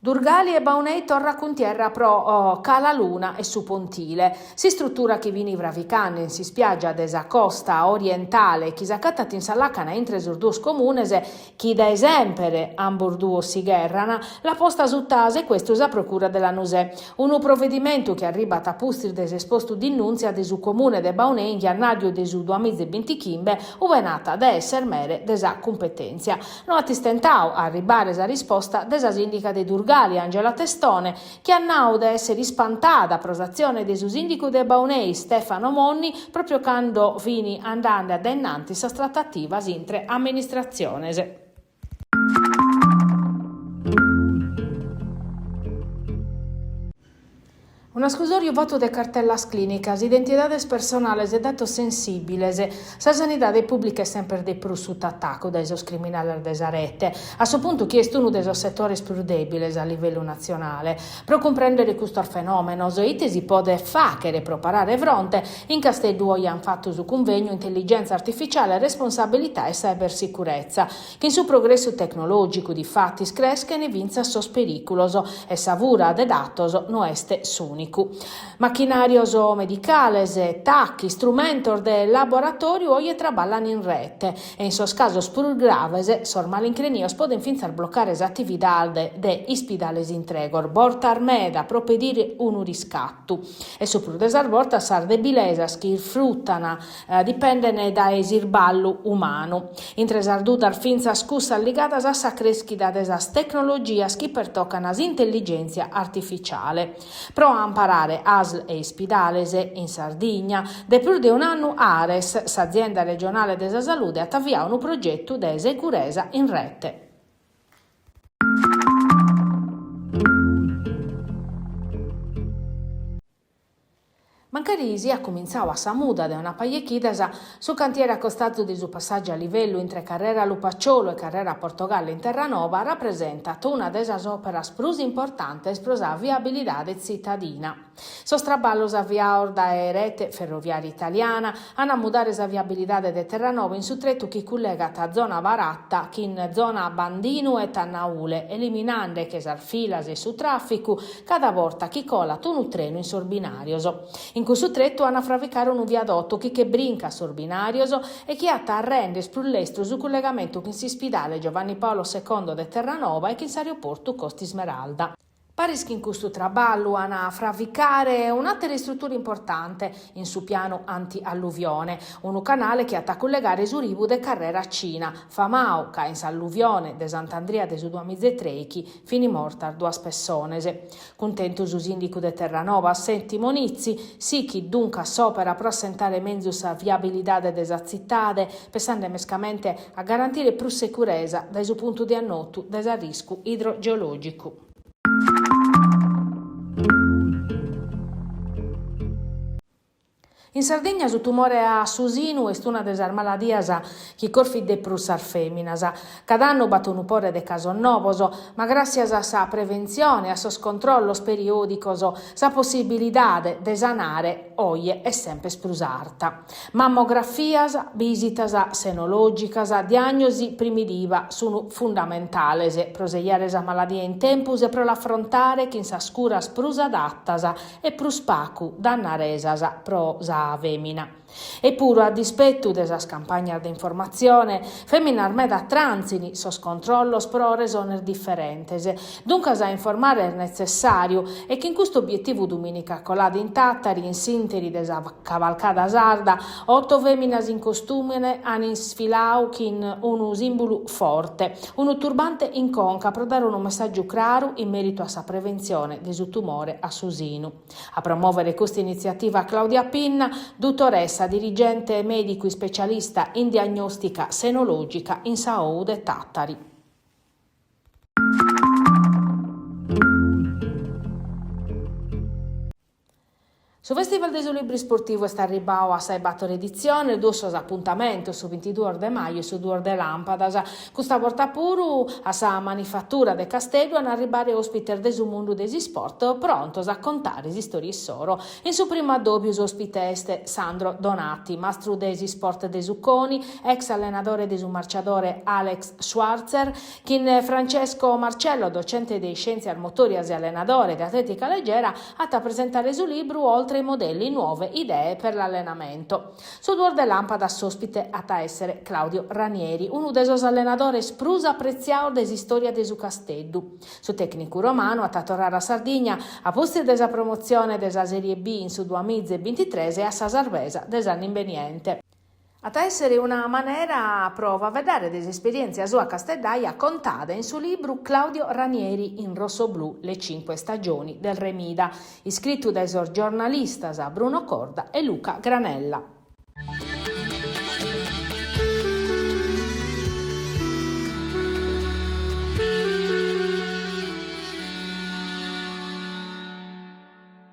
Durgali e Baunei torra cuntierra pro Cala Luna e su Pontile, s'istrutura chi fin fravicande in s'ispiàgia de sa costa orientale chi s'acatat in sa làcana intre sos duos comunes chi dae semper ambos duos si gherran, l'at posta suta secuestru sa Procura de Lanusè. Unu provedimentu chi arribat a pustis de s'espostu dinùntzia de su Comune de Baunei in jannàriu de su duamiza e bintichimbe, ue nat de esser mere de sa cumpetèntzia. No at istentau a arribbare sa risposta de sa sìndica de Durgali, Angela Testone, chi at nau de èssere ispantada pro s'atzione de su sìndicu de Baunei, Stefano Monni, pròpiu cando fin andende a dae innantis sas tratativas intre amministratziones. Un'ascusorju fatu de cartellas clìnicas, identidades personales e datos sensìbiles. Sa sanidade pùblica est semper de prus suta atacu dae sos criminales de sa rete, a su puntu chi est unu de sos setores prus dèbiles a livellu natzionale. Pro cumprèndere custos fenòmenos e ite si podet fàghere pro parare fronte, in Casteddu oje ant fatu su cunvegnu Intelligenza artificiale, responsabilità e cybersicurezza. Chin su progressu tecnològicu, difatis, creschen fintzas sos perìculos e sa fura de datos no est s'ùnicu. Machinàrios medicales, TAC, istrumentos de laboratòriu oje traballan in rete e in sos casos prus graves sos malincrenios poden fintzas blocare s'atividade de ispidales intregos bortas meda pro pedire unu riscatu. E su prus de sas bortas sas debilesas chi isfrutan dipenden dae s'irballu umanu. Intre sas dudas fintzas cussas ligadas a sa crèschida de sas tecnologias chi pertocan s'intelligèntzia artificiale. Pro amparare ASL e ispidales in Sardigna, de prus de un'annu Ares, s'azienda regionale de sa salude, at aviadu unu progetu de seguresa in rete. Mancari siat cumintzadu a sa muda de una paja 'e chidas, su cantiere a costazu de su passàgiu a livellu intre carrera Lupacciolo e carrera Portogallo in Terranova rapresentat una de sas òperas prus importantes pro sa viabilidade tzitadina. Sos traballos aviados dae Rete Ferroviaria Italiana an a mudare sa viabilidade de Terranova in su tretu chi cullegat zona Baratta chin zona Bandinu e Tannaule, eliminande che sas filas e su tràficu cada borta chi colat unu trenu in sos binàrios. In cussu tretu an a fravicare unu viadotu chi che brincat sos binàrios e chi at a render prus lestru su cullegamentu chin s'ispidale Giovanni Paolo Secondo de Terranova e chin s'aeroportu Costa Smeralda. Paris chin custu traballu an a fravicare un'àtera istrutura importante in su pianu anti-alluvione, unu canale chi at a cullegare su ribu de Carrera Cina, famau ca in s'alluvione de Sant'Andria de su duamiza e trèichi Fini mortas duas pessones. Cuntentu su sìndicu de Terranova, Settimo Nizzi, sichit duncas s'òpera pro assentare menzus sa viabilidade de sa tzitade, pessende mescamente a garantire prus securesa dae su puntu de annotu de s'arriscu idrogeològicu. In Sardigna su tumore a su sinu est una de sas maladias chi corfit de prus sas fèminas. Cada annu b'at unu pore de casos novos, ma gràssias a sa preventzione e a sos controllos periòdicos sa possibilidade de sanare oje est semper prus arta. Mammografias, bìsitas senològicas, diàgnosi primidiva sunt fundamentales pro sejare sa maladia in tempus e pro l'afrontare chin sas curas prus adatas e prus pagu dannaresas pro sa fèmina. Epuru, a dispetu de sas campagnas de informatzione, fèminas meda trantzin sos controllos pro resones diferentes. Duncas a informare est netzessàriu e chin custu obietivu dumìnica colada in Tàtari, in s'ìnteri de sa cavalcada sarda, oto fèminas in costùmene an isfilau chin unu sìmbulu forte, unu turbante in conca pro dare unu messàgiu craru in mèritu a sa preventzione de su tumore a su sinu. A promòvere custa initziativa Claudia Pinna, dutoressa, dirigente mèdicu ispecialista in diagnòstica senològica in sa OU de Tàtari. Su Festival de su Libru Isportivu est arribbadu a sa 'e bator editziones, duos sos apuntamentos, su bintiduos de maju e su duos de làmpadas. Custa borta puru a sa Manifattura de Casteddu an a arribbare òspites de su mundu de s'isport prontos a contare s'istòria issoro. In su primu addòbiu s'òspite est Sandro Donati, mastru de s'isport de su Coni, ex allenadore de su marciadore Alex Schwarzer, Chin Francesco Marcello, docente de Iscièntzias Motòrias e allenadore de atlètica leggera, at a presentare su libru Oltre i modelli, nuove idee per l'allenamento. Su duos de làmpadas s'òspite at a èssere Claudio Ranieri, unu de sos allenadores prus apretziados de s'istòria de su Casteddu. Su tècnicu romanu at a torrare a Sardigna a pustis de sa promotzione de sa Serie B in su duamiza e bintitres e a sa sarvesa de s'annu imbeniente. At a èssere una manera pro faeddare de s'esperièntzia sua casteddaja contada in su libru Claudio Ranieri in rossoblù, le cinque stagioni del Re Mida, iscritu dae sos giornalistas Bruno Corda e Luca Granella.